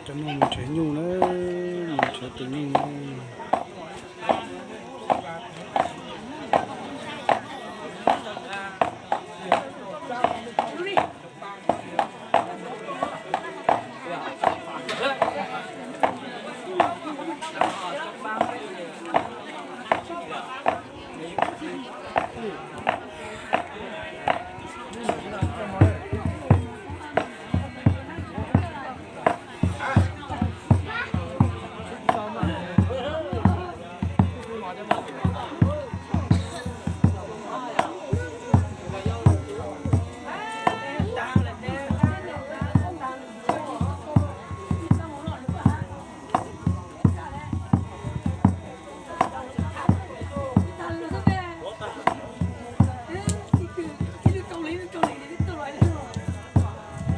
Cov no mus nrhiav nyuj na, mus nrhiav tus nyuj na.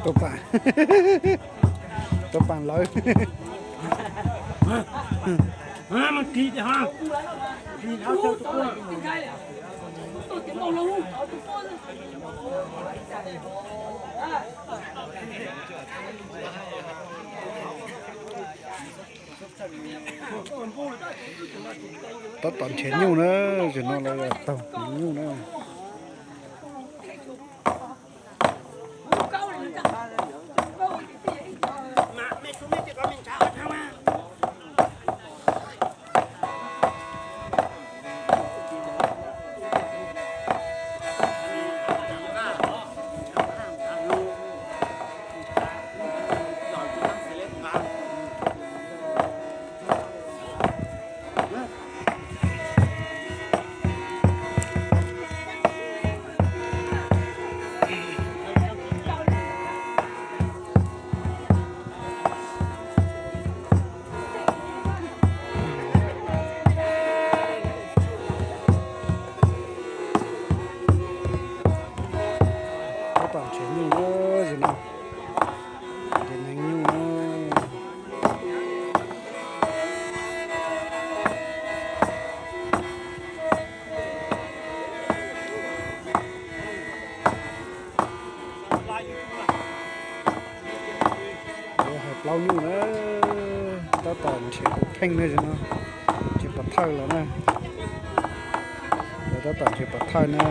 Tuaj pam, tuaj pam lawv. Tab tom nrhiav nyuj na, zaum no lawv taug nyuj na. Plaub nyuj na, tab tom nrhiav tus pheej ne, nrhiav pov thawj los na. Lawv tab tom nrhiav pov thawj na.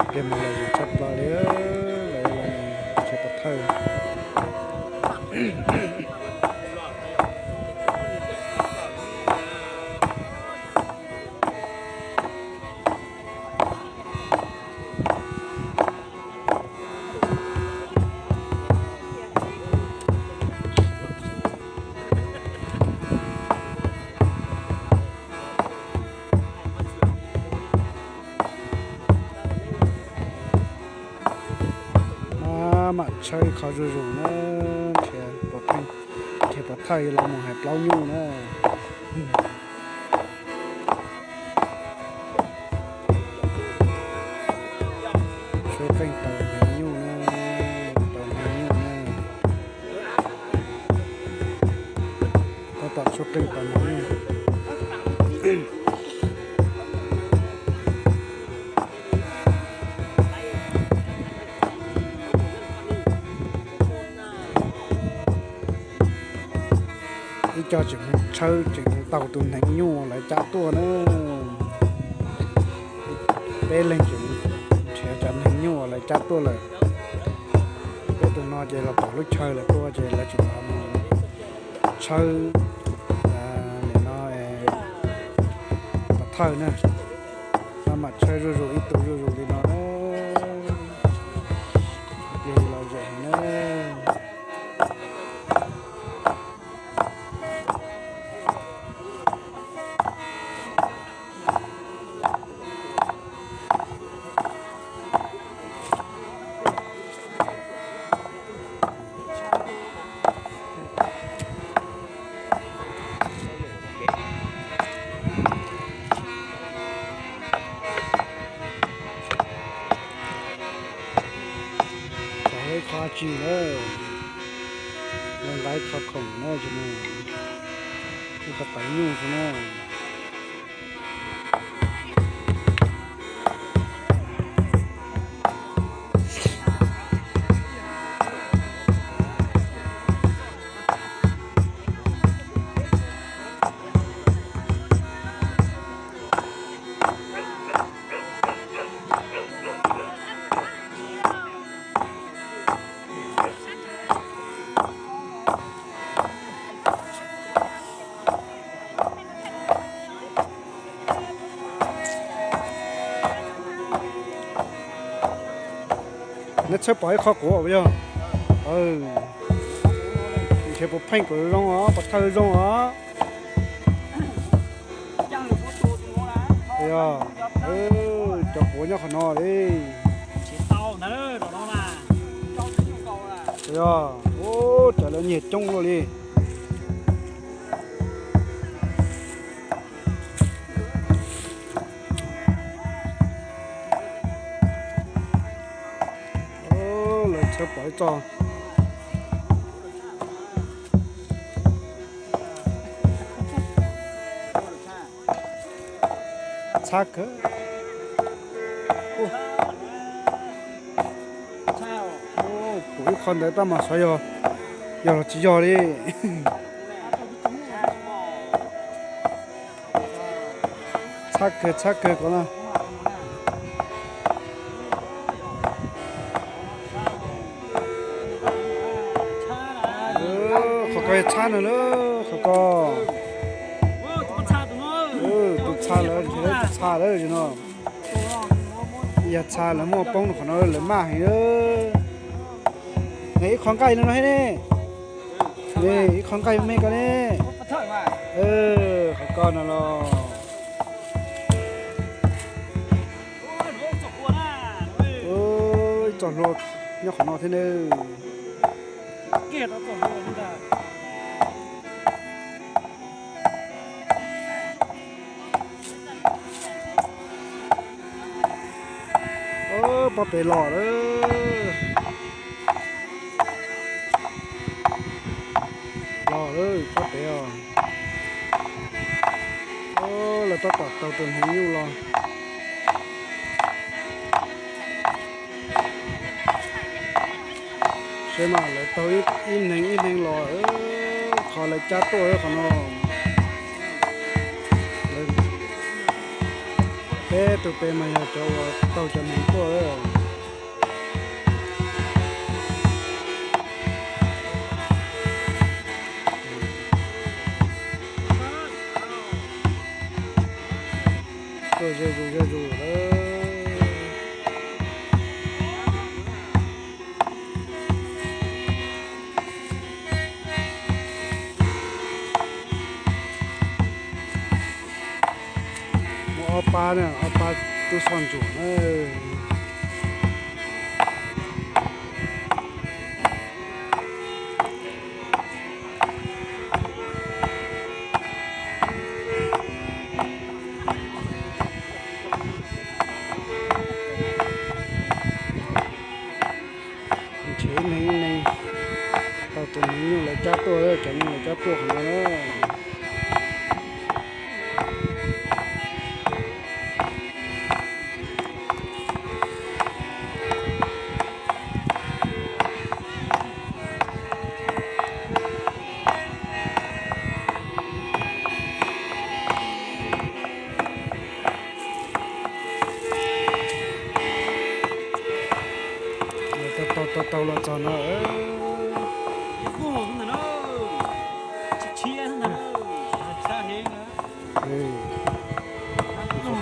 Pliag mas lawv zoo tshaj plaws li, lawv los nrhiav pov thawj. Mam tshawb ib qho zuj zus na, nrhiav pov pheej, nrhiav pov thawj los mus hais plaub nyuj na. Suab qeej taws hneev nyuj na, taws hneev nyuj na. Tab tom suab qeej taws hneev nyuj. Ib co tseem tshawb tseem taug tus hneev nyuj uas lawv cab tuaj na. Peb leeg tseem nrhiav cov hneev nyuj uas lawv cab tuaj lawm. Peb tus no ces los pom lub chaw lawm tuaj ces lawv tseem los tshawb nim no pov thawj na. Mam tshawb zuj zus ib tug zuj zus li no na. Pliag los zem heev na. Qhov tsis na, nqa ib qho khoom na, ib qho tawv nyuj xwb na. Neb txhawb pom ib qho quav yog, nrhiav puas pheej kom zoo os, pov thawj zoo os. Yog, cov quav nyob qhov no li. Yog, ua cas lawv nyiag coob luaj li. Lawv txhawb pom ib txoj. Txhab kawg. Pum ib qho ntawd tab mas xyov yog, yog los tsis yog li. Txhab kawg, txhab kawg ko na. Qhov ko yog txhab no na, qhov ko. Tus txha lawm, tus txha lawm no. Yog txha lawv muaj poob qhov no lawv maj heev. Ne ib qho nqaij no no thiab ne. Ib qho nqaij me ko ne. Qhov ko no los. Ib txoj hlua nyob qhov no thiab ne. Pob pem los lawm. Los lawm pob pem os. Lawv tab tom taug tus hneev nyuj los. Peb mas lawv taug ib hneev ib hneev los, qhov lawv cab tuaj qhov no. Peb tus pem mas yog cov uas taug cov hneev tuaj. Tuaj ze zus ze zus lawm. Muaj ob pab na, ob pab tub soj ntsuam na. Nrhiav neeg neeg, tau tus neeg nyuj lawv cab tuaj, cov nyuj lawv cab tuaj qhov no na. Taug taug los txog no.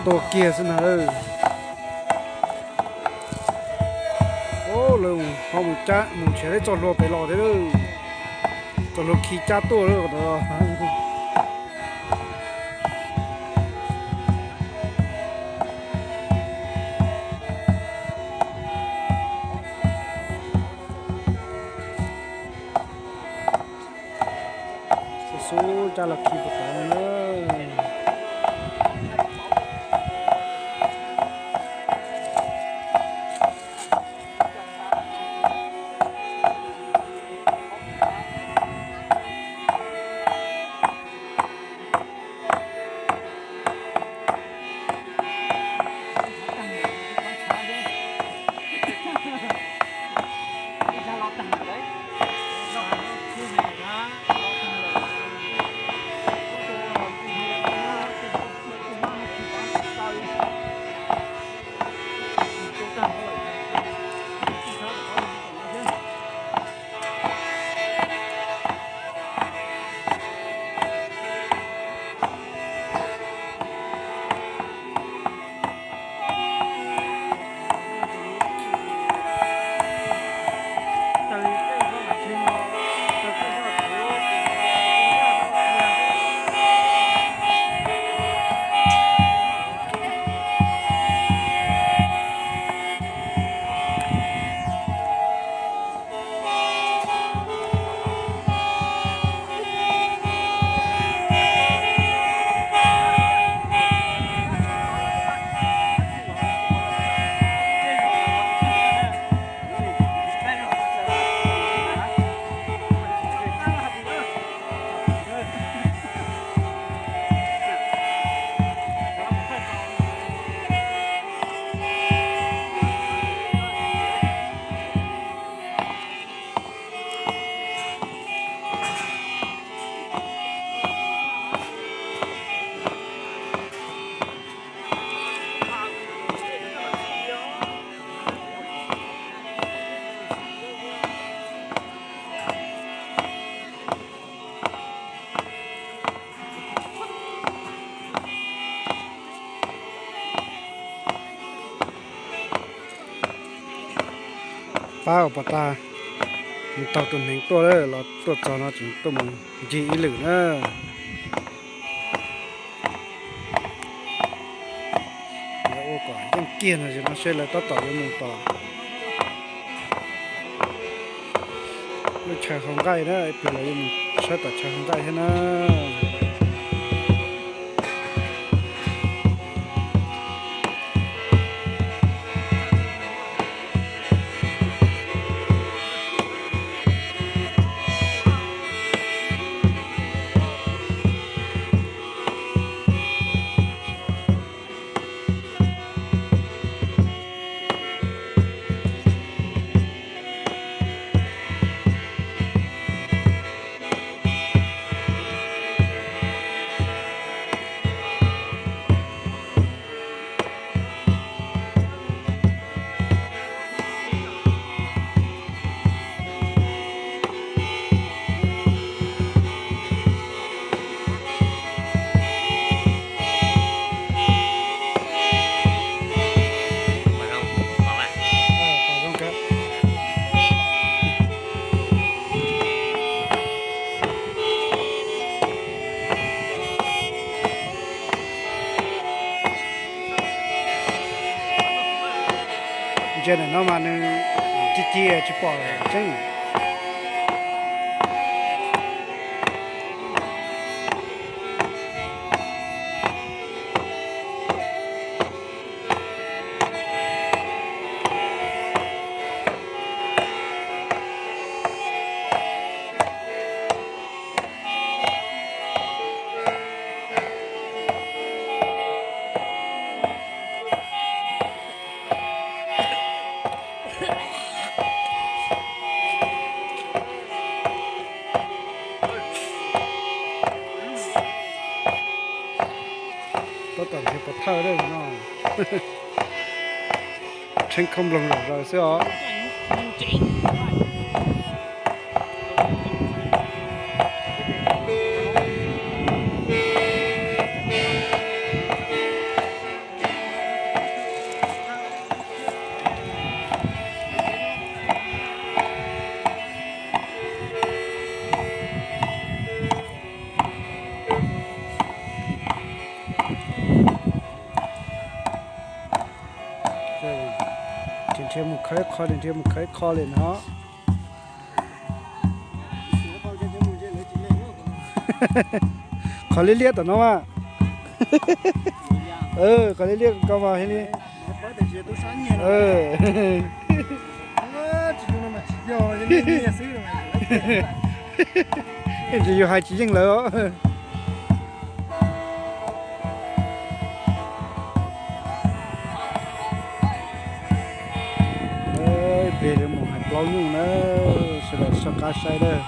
Tuaj kiag xwb na. Lawv ho mus nrhiav txoj hlua pem los thiab, txoj hlua khi cab tuaj lawm. Xub xub cab los khi puas tod no na. Pab uas pom tas, taug tus hneev tuaj los tuaj txog no tseem tuaj mus ncig ib lwm na. Lawv ua kom yeej kiag no es no seb lawv tab tom yuav mus tom lub chaw hau nqaij na, ib pliag lawv yuav mus saib tom chaw hau nqaij thiab na. No mas nws ci ci tsis pom tseeb. Tab tom nrhiav pov thawj no. Tshee khaub nploog zom zaws xwb os. Nrhiav mus khawb qho li, nrhiav mus khawb qho li no. Qhov liab liab tom no mas. Qhov liab liab ko mas li. Tsis yog hais tsis yeej lawm. Peb mus hais plaub nyuj na, sawv daws soj qab saib lawm.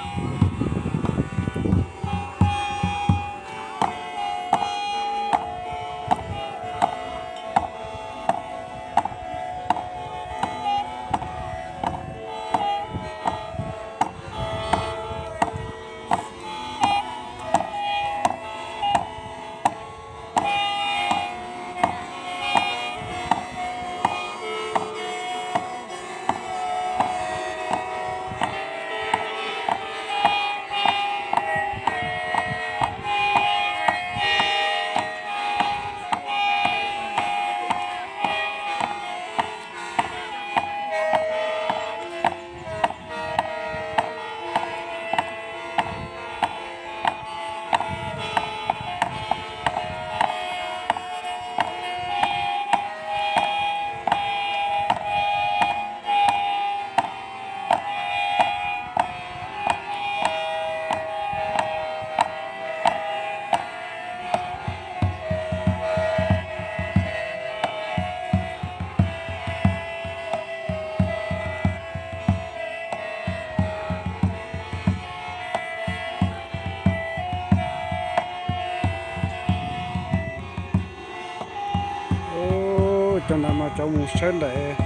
Cov ntawd mas cov mus tshawb nraim,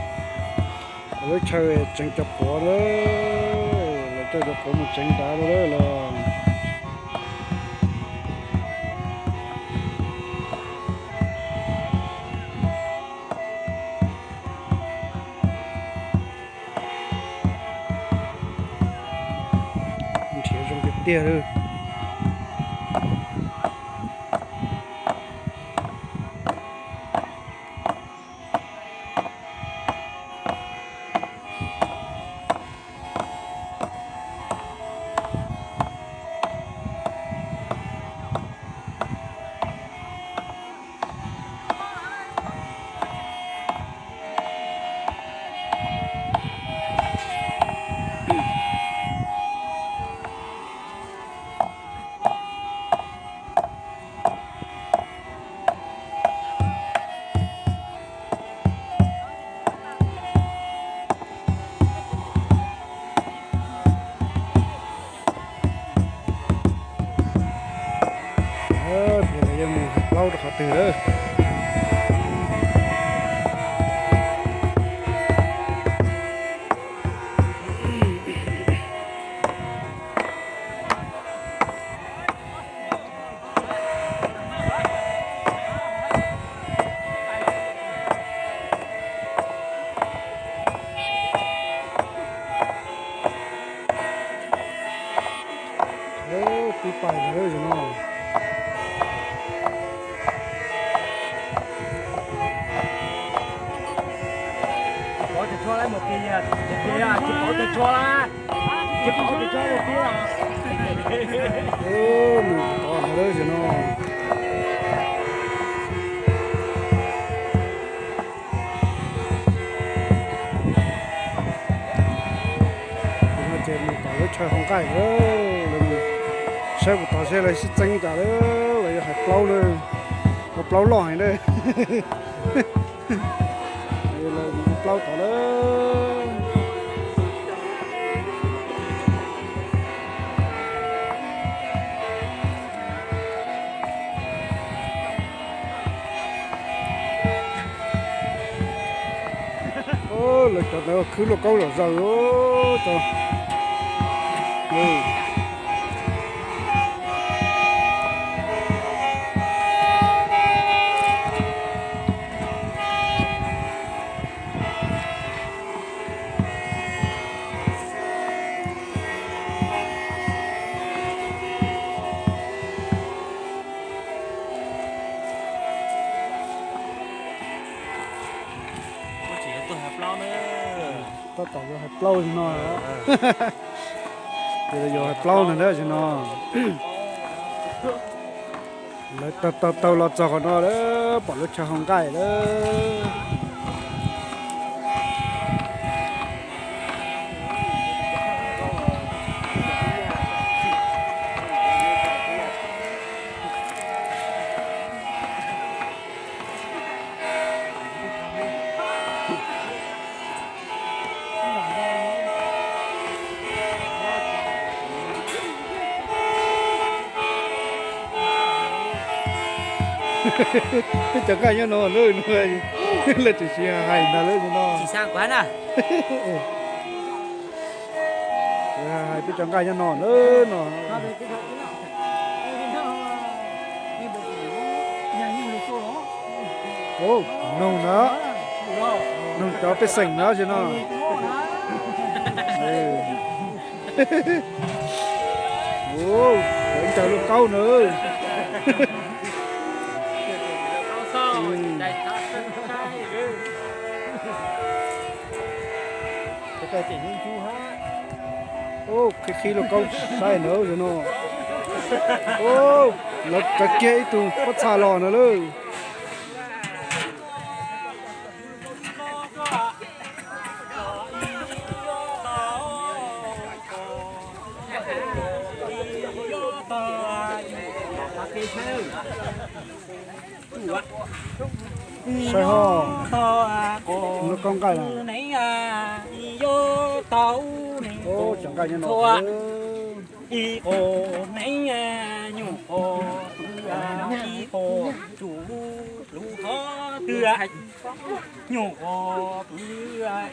lawv chaw tseev cov quav lawm, lawv coj cov quav mus tseev nrad lawm los. Nrhiav zoo tiag tiag li. Ces lawv yuav mus hais plaub rau qhov twg lawm. Tib pais lawm no. Mus tod ntawd lawm no. Ces mus tom lub chaw hauv nqaij lawm. Saib puas tau seb lawv sib txeeb cas lawm, lawv yuav hais plaub lawm. Ua plaub loj heev lawm. Lawv mus ua plaub tod lawm. Lawv cov ntawd khwb lauj kaub zom zaws. Tab tom yuav hais plaub li no. Ces yuav hais plaub ntag tab sis no. Lawv taug taug taug los txog qhov no lawm, pom lub chaw hauv nqaij lawm. Peb cov nqaij nyob no, lawv tseem hais ntag lawm no. Hais peb cov nqaij nyob no lawm no. Noog na, noog cov pej xeem na tab sis no. Ib ncaws lauj kaub na. Qhib qhib lauj kaub saib na no. Lawv kav kiag ib tug pob txha los no lawm. Saib ho, lub kaub nqaij no. Cov nqaij nyob no. Ib qho neeb nyuj qho pw, ib qho tsuj lub qhov twg, nyuj qho pw,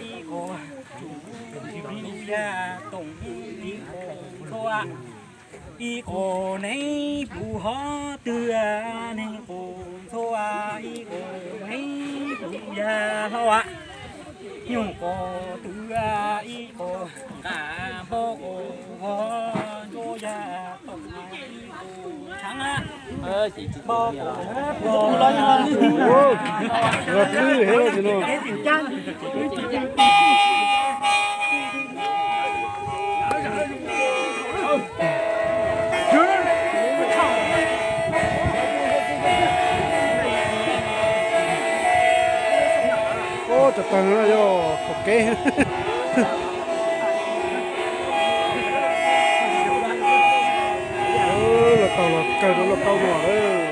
ib qho tsuj lub yaj toom, ib qho txhua, ib qho neeb pw qhov twg, neeb qho txhua, ib qho neeb pw yaj hlau, nyuj qho twg, ib qho nqa npoj qho, qhov ntsuab yaj toom, ib qho tshaav, npoj qho. Los twb heev lawm no. Ub, cov tag no yog qhov kev. Los tau los kawg rau lauj kaub no lawm.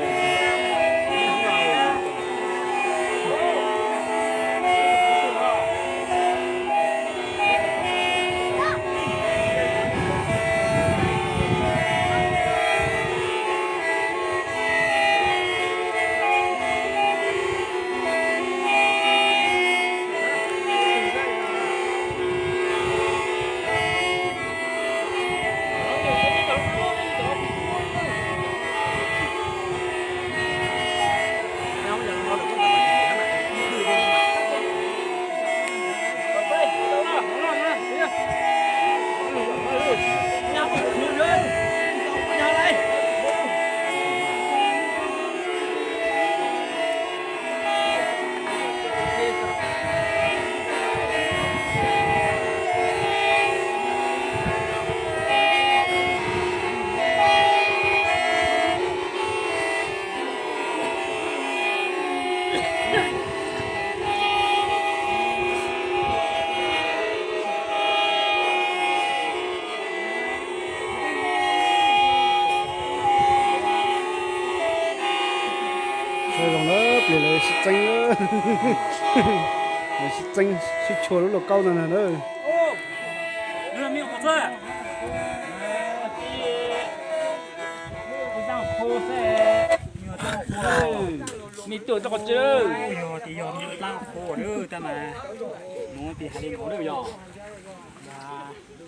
Txeeb, sib txeeb sib tshua lub lauj kaub ntawd na. Me tuaj txog qhov tsev. Yog tias yog me dlaab qhua tab mas nuav tes has le nuav yog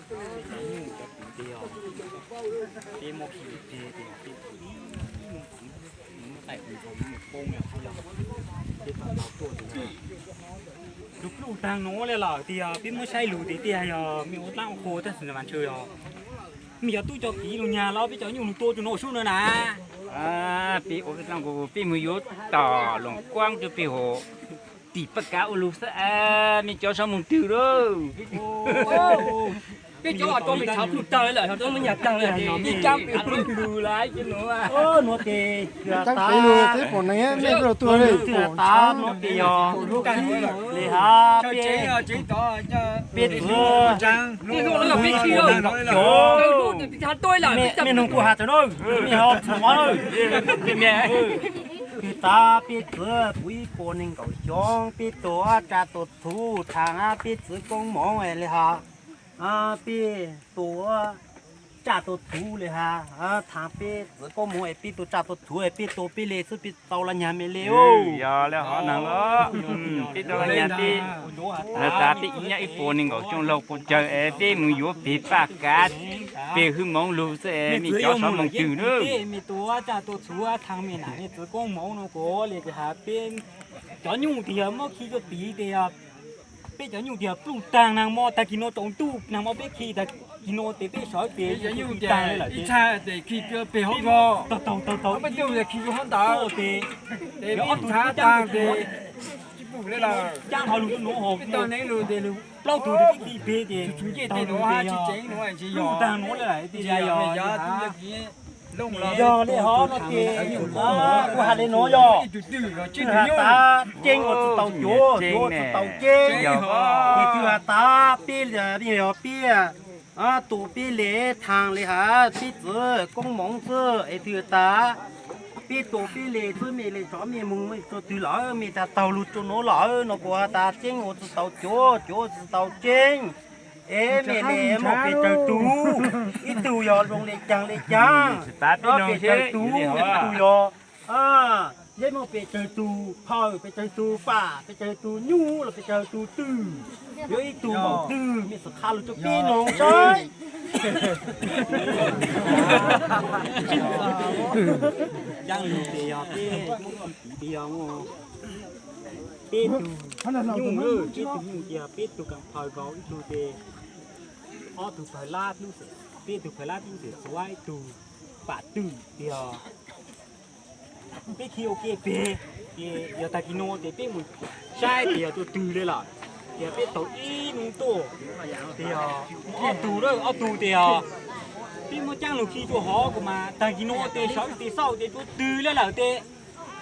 peb cov nyuj cov twm tes yog peb muab khi tes peb mus taim mus txog mus poob yog peb tau tau tuaj tes yog lug pluj taag nuav le lawm tes yog peb muab saib lug tes tiag yog me ua dlaab ua qhua tab sis mas ntshe yog me cov tub cov kiv lug nyag los peb cov nyuj lug tua rua nuav sub nuav na. Peb ua peb dlaab qhua peb mus yuav tom Loos Kuab rua peb hov tim paj kav ua lug xwb, me cov sov moog twg lawm. Peb cov tau me tshav pluj taag lawm, cov muab nyag taag lawm, peb caab peb lug lug lawm cov nuav. Nuav tes tes yog le hab peb, peb txwv, peb txwv, me noog kuj has tawm na, me ho txhua mov na. Kws tas peb txwv puv ib puas neeg nkaum xyoo, peb tug tsa tug txhuv thaam peb txwv koob moov le hab, peb tug tsa tug txhuv le hab, thaam peb txwv koob moov es peb tug tsa tug txhuv es peb tug peb le xwb peb tau los nyag me le. Yog le hov naag los peb tau los nyag peb, tas peb ib nyuag ib puas neeg nkaum xyoo laug puas cawg es peb mus yuav peg paj kav, peg hwj moov lug xwb es me cov sov moog twg na. Me tug tsa tug txhuv thaam me nam me txwv koob moov no kuv le has peb cov nyuj tes yog muab khi rua tid tes yog peb cov nyuj tes yog pluj taag naag mo taag kis nuav tsaus ntuj naag mo peb khi taag kis nuav tes peb sawv tes ib txha tes khi peg hauv zog, taug taug taug taug peb tug khi rua hov ntawd tes ob tug caab caab hov lug nuav hov, plaub tug tes peb khi peg tes tsuas ncej tej nuav tsi tseev nuav tsi yog pluj taag nuav le lawm tes yog yog le hov no tes kuv has le nuav yog, twg has tas ceeb ua tsi tau cuav, cuav ua tsi tau ceeb, ces twg has tas peb, yog peb tus peb le thaam le has peb txwv koob moov xwb es twg has tas peb tus peb le xwb, mej le tsov mej moog mej rua twg lawm mej tas taug lug rua nuav lawm no kuv has tas ceeb ua tsi tau cuav, cuav ua tsi tau ceeb. Es mej le muaj pes tsawg tug, ib tug yog zoo le caag le caag, pes tsawg tug, ib tug yog, yog muaj pes tsawg tug phawj, pes tsawg tug pam, pes tsawg tug nyuj los pes tsawg tug twg, yuav ib tug npaum twg mej xav qha lug rua peb noog saib. Caab lug tes yog peb, tes yog peb tug nyuj, peb tug nyuj tes yog peb tug kaam phawj nkaus ib tug tes, ob tug phawj lab tub xeem, peb tug phawj lab tub xeem xuav ib tug pam twg tes yog peb khi ua ke peg, ces yog taag kis nuav tes peb mus saib tes yog tuaj twg le lawm, ces peb taug ib nub tuaj, tes yog ob tug, ob tug tes yog peb muab caab lug khi rua hov kuv mas taag kis nuav tes sawv tes xauj tes tuaj twg le lawm tes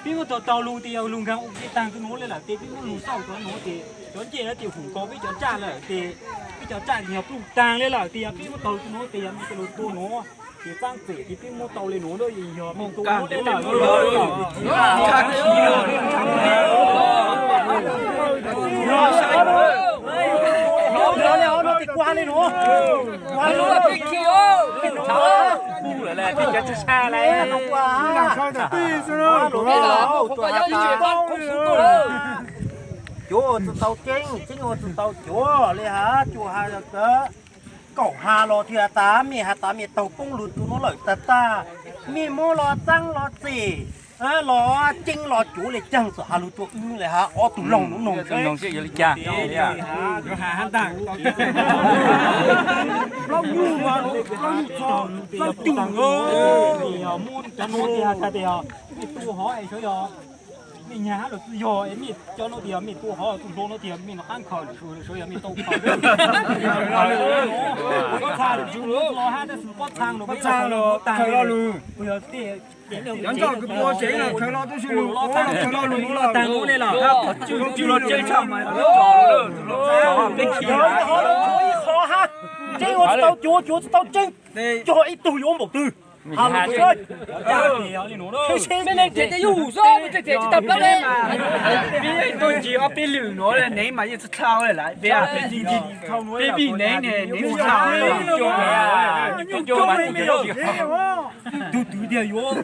peb muab taug taug lug tes yog lug nkaag ua ke taag rua nuav le lawm tes peb muab lug xauj rua nuav tes cov ncej nuav tes hum nkaus peb cov tsaj lawm tes peb cov tsaj tes yog pluj taag le lawm tes yog peb muab taug rua nuav tes yog mej cov lug tua nuav ces txaab txim tes peb muab tau le nuav yog mej tua nuav le lawm. Cuav ua tsi tau ceeb, ceeb ua tsi tau cuav le has, cuav has kaum has los twg has tas mej has tas mej taug poob lug rua nuav lawm tag tag, mej muab los txaab los txim, los ceeb los cuav le caag txawm has lug rua wb le has ob tug laug nuav noog seb yog le caag. Plaub nyuj, plaub nyuj txog plaub tug. Mej tua hov es sawv yog mej nyag hab los txwj yog es mej cov nuav tes yog mej tua hov txwj hlo nuav tes yog mej nov qaab khaws lawm sawv yog mej tau khaws. Pob txha los hab tab sis pob txha los pob txha los khaws lo lug. Cov ntoj kws pua tsev los khaws lo tub si lug, khaws lo lug nuav los taag nuav le los. Tsis los tsev tshaj mas peb khi ib qho hab, ceeb ua tsi tau cuav, cuav tsi tau ceeb, cog ib tug yuav ua npaum twg. Mej neeg ces yuav hum xwb, mej tseem tsis tau plaub le. Peb tuaj ncig ob peb lwm nuav neeg mas yeej txhaj txhaj lawm peb. Peb vim neeg ne, neeg txhaj txhaj. Tug twg tiag yuav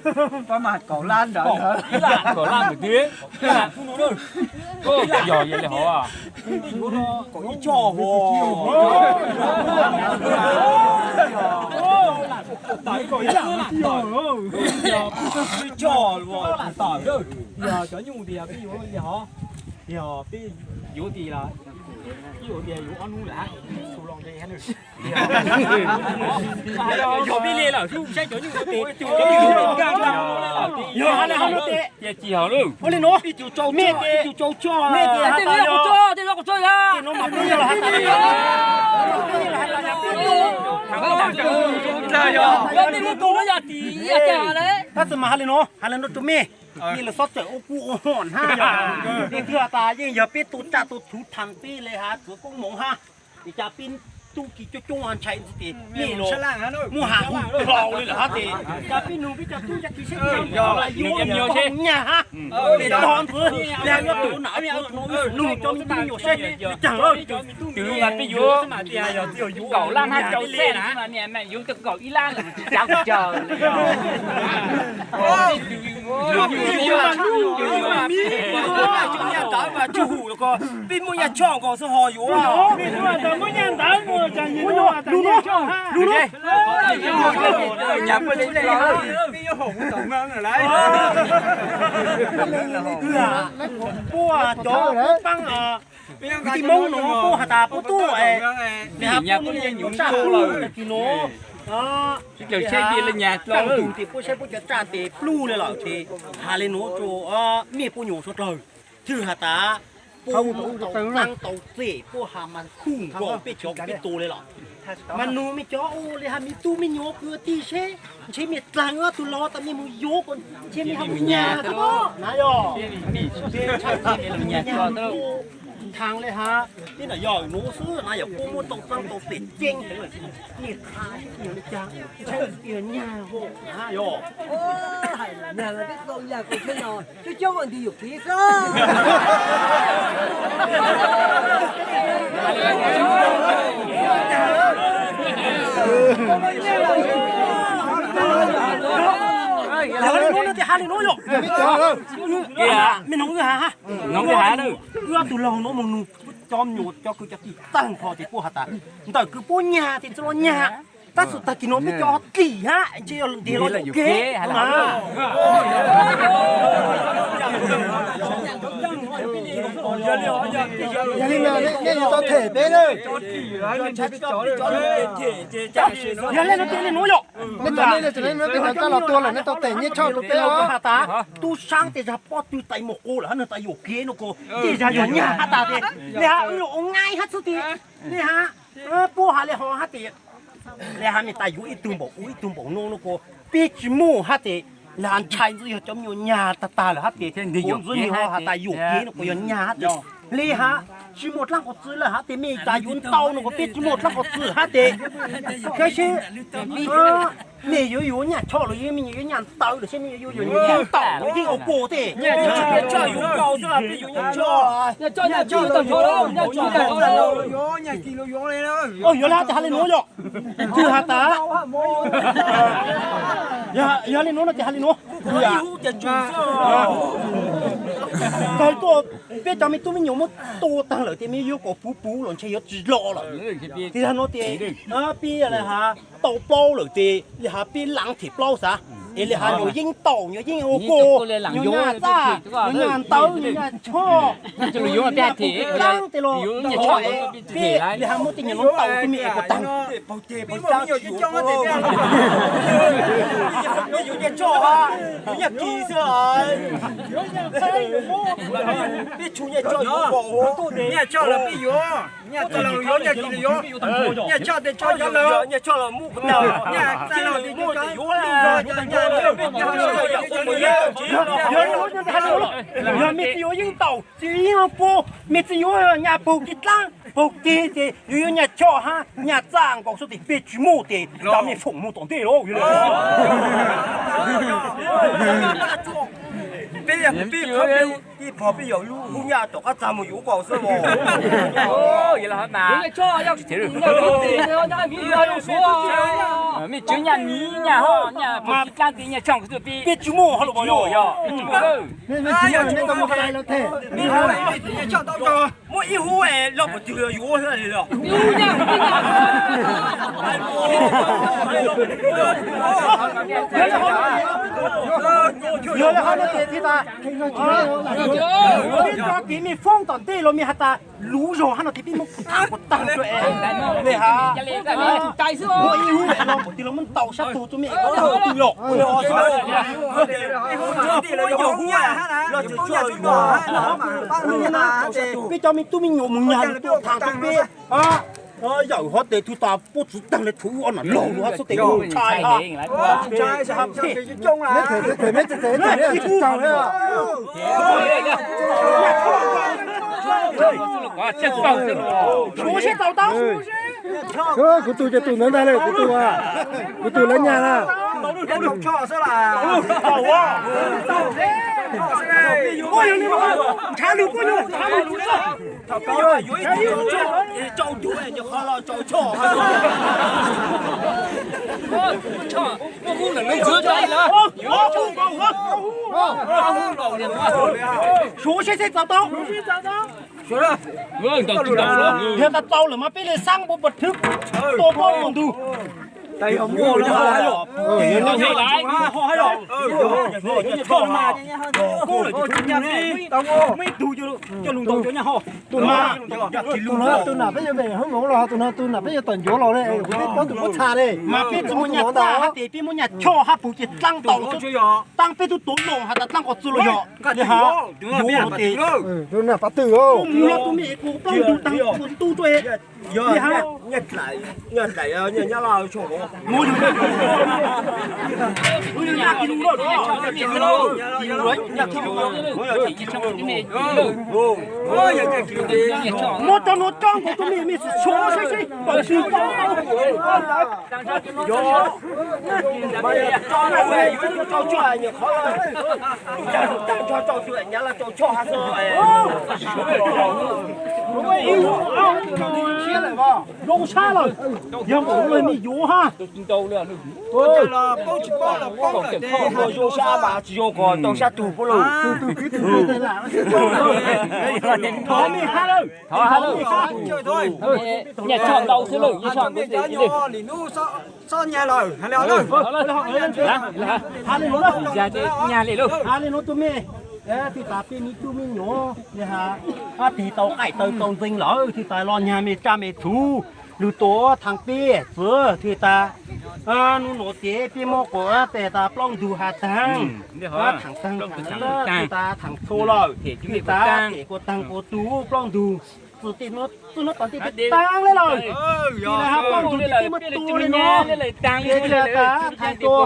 pab mas kaum lab ntawd. Kaum lab ntawd twg? Yog yog li hov. Kaum ib choj. Ib choj. Yog cov nyuj tias peb yuav li hov, yog peb yuav tias, peb yuav tias yuav ob hnub lawm. Yog peb li lawm, saib cov nyuj. Yog hais li hov no ces, ua li no, mej ces, mej ces has tas yog, no mas peb yog has tas, tab sis mas hais li no, hais li no rau mej, mej lawv xob txawm ua kuj ua hom hab yog, es twb has tas yeej yog peb tua tsaj tua thuv thaam peb le has txwv koob moov hab, es cas peb tub ki coob coob ntshai ntxiv ces mej los muab has hu hlo li lawm hab ces, cas peb nug peb cov tub cov ki seb yog yuav nyag hab, es tog ntxiv, yuav tus na, nug cov me tub me nyuam seb caag. Twb mas peb yuav kaum lab hab rau xwb, yuav tau kaum ib lab tsis cav tsawg. Peb muaj nyaj choj nkaus xwb ho yuav. Puab cov puab paab, kwv tij Moob nuav puab has tas puab tub, puab nyuam tsaj tag kis nuav, tug tes puab saib puab cov tsaj tes pluj le lawm ces has le nuav rua mej puab nyuam suav dlawg, twb has tas puab tau txeeb tau txem puab has mas huj nkaus peb cov peb tua le lawm. Mas nug mej cov ua le has mej tub mej nyuam kwv tij seb ntshe mej dlaag ob tug los tas mej mus yuav ko ntshe mej has nyag na yog, ntshai txug nyag thaag le has peb na yog nuav xwb na yog puab muab tau txeeb tau txem ceeb heev, mej has le caag ntshai txug tias nyag hov na yog. Coob coob ua nti yuam kev xwb. Yog le nuav no tes has le nuav yog, mej noog wb has, wb ob tug laug nuav moog nug cov me nyuam cov kwv cov tij taag nrho tes puab has tas ntawm kws puab nyag tes tsi los nyag, tab sis tag kis nuav peb cov dlim hab ntshe yog ntiag los yuam kev na. Yog li no nej yuav tau them peb na. Yog le nuav tes le nuav yog, nej cov nej le tseem le nuav peb has kab los tua lawm nej tau them nyaj choj rua peb os. Has tas tub saab tes zag pob tw tais mus qub lawm hab nwg tas yuam kev no ko, tej zag yog nyag has tas tes le has wb los ua nqaij hab xwb tes le has puab has le hov hab tes le has mej tas yuav ib tug npaum ua ib tug npaum no no ko, peb tsi muaj hab tes le has ntshai ntxwv yog cov me nyuam nyag tag tag lawm hab tes ua ntxwv nwg ho has tas yuam kev no ko yog nyag hab tes le has tsi muaj dlaab qhov txwv lawm hab tes mej tas yuav ntau no ko peb tsi muaj dlaab qhov txwv hab tes saib seb mej yuav yuav nyaj choj los yog mej yuav nyaj ntawv los seb mej yuav yuav yeeb ntaus los yeeb ua puj tes. Yuav le has tas has le nuav yog, twb has tas yog le nuav no tes has le nuav, kawg tuaj peb cov me tub me nyuam muab tua taag lawm tes mej yuav kom puv puv los ntshe yuav tsi los lawm. Tes zag nuav tes peb le has tau plaub lawm tes le has peb laav them plaub xav, es le has nyuam yeeb ntaus nyuam yeeb ua puj, nyuam nyaj txaj, nyuam nyaj ntawv, nyuam nyaj choj, nyuam nyaj puj dlaab tes los thov es peb le has muab tej nyuam nuav ntaus rua mej es puas taag. Peb tshua nyaj choj yuav npaum, nyaj choj los peb yuav, nyaj txaj los yuav, nyaj kis los yuav, nyaj choj tes choj cov laug, nyaj txaj los tes coj cov laug, nyaj, yog mej tsi yuav yeeb ntaus, tsi yuav yeeb puj, mej tsi yuav nyaj puj kis dlaab, Pog kig ces yus yuav nyaj choj hab nyaj txaj nkaus xwb tes peb tsis muaj tes cov mej foom mus tom ntej lauj. Peb, peb, peb, peb yog lub hub nyaj tom qab txag mus yuav nkaus xwb. Mej tswv nyaj miv nyaj ho nyaj pog kig dlaab tes nyaj choj peb tsis muaj ho lus yog. Muaj ib hub los pom twg yuav xwb li los. Yog le hov no ces thiaj tas, peb cov kev mej foob tom ntej los mej has tas luv zog hab no tes peb muab tham kuas taag rua es le hab. Muaj ib hub los pom twg los muab ntaus sab tug rua mej tag tug los. Peb cov me tub me nyuam mus nyag lug tuaj thaam rua peb. Yawm hov tes tug tas puab tsi taag le tug ub ob nam laug lug hab xwb tes ntshai hab. Suav seb txaus tau. Kuv tug ces tug ntawd ntag le, kuv tug, kuv tug lawv nyag na. Ntshaw lug kuj yog, ntshaw lug kuj yog. Suav seb seb txaus tau. Yog tas txaus lawm mas peb le xaab npaum pab thwb tua plaub tua ntug. Tus no tus nam peb yuav tom ncuav los le, kuv peb paub tus puab txha le. Mas peb tsi muaj nyaj txaj hab tes peb muab nyaj choj hab pug ces dlaab ntaus, dlaab peb tub tuav loo has tas dlaab qhov txug los yog. Tus nam pab twg, mus los tus mej kuv plaub ntug taag kuv tub rua. Muab cov nuav tso nkaus rua mej, mej tsi tshua seb seb pom tsi tau. Zoo sab lawm, yog npaum le mej yuav hab. Zoo sab mas tsi zoo ko tau sab tug puab lug. Thov mej hab lawm. Nyaj choj ntau xwb lawm, nyaj choj ntau xwb lawm. Hab le nuav, hab le nuav rua mej, tug tas peb me tub me nyuam le hab, tig tau qaij taw tau ntxeev lawm, tug tas los nyag mej tsaj mej txhu, lug tuav thaam peb txwv, tug tas nub nuav ces peb muab quas tes tas plaub ntug has taag, thaam taag, tug tas thaam txhu lawm, tug tas tes kuas taag kuas tug plaub ntug, txwv tes txwv nuav tom tes peb taag le lawm. Ces le hab plaub ntug tes peb muab tua le nuav, ces le tas thaam tua,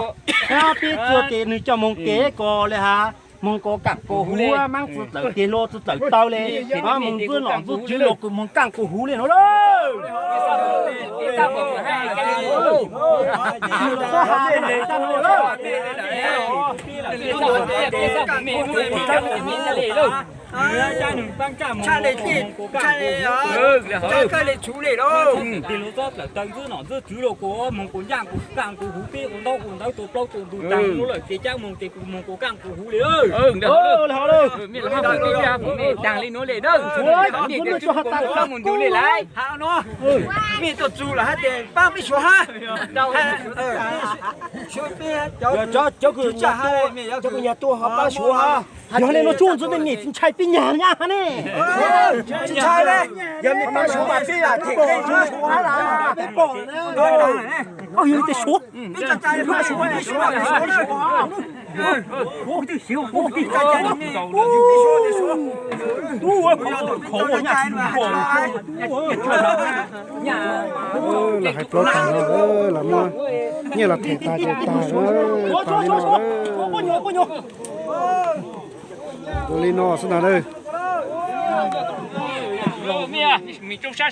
peb txwv tes nwg coj moog kev ko le hab. Moog ko kaaj ko huv, maab txwv dlawm tes hlo txwv dlawm taw le, moog ntxwb nom ntxwb tswv los kuj moog kaaj kuj huv le nuav lawm. Tshaj le, tshaj le txhuv le lauj. Tes hlo txwv dlawm taw ntxwb nom ntxwb tswv los kuj moog kuj ncaaj kuj kaaj kuj huv, peb ua ntaub ua ntawv tua plaub tua ntug taag nuav lawm ces caab moog tes kuj moog kuj kaaj kuj huv le. Mej tuaj txug lawm hab tes paab peb suav hab. Cov kws nyag tuaj ho paab suav hab. Yog le nuav tsuj ntxwv mej mej tsi ntshai peb nyag nyab hab ne. Tsi ntshai le, yog mej paab suav mas peb lam them suav hab las peb pom. Yog le tes suav. Los hais plaub tag no, los muab nyiaj los them tag ces tag, tag li no. Ua li no xwb ntag. Mej, mej tsob sab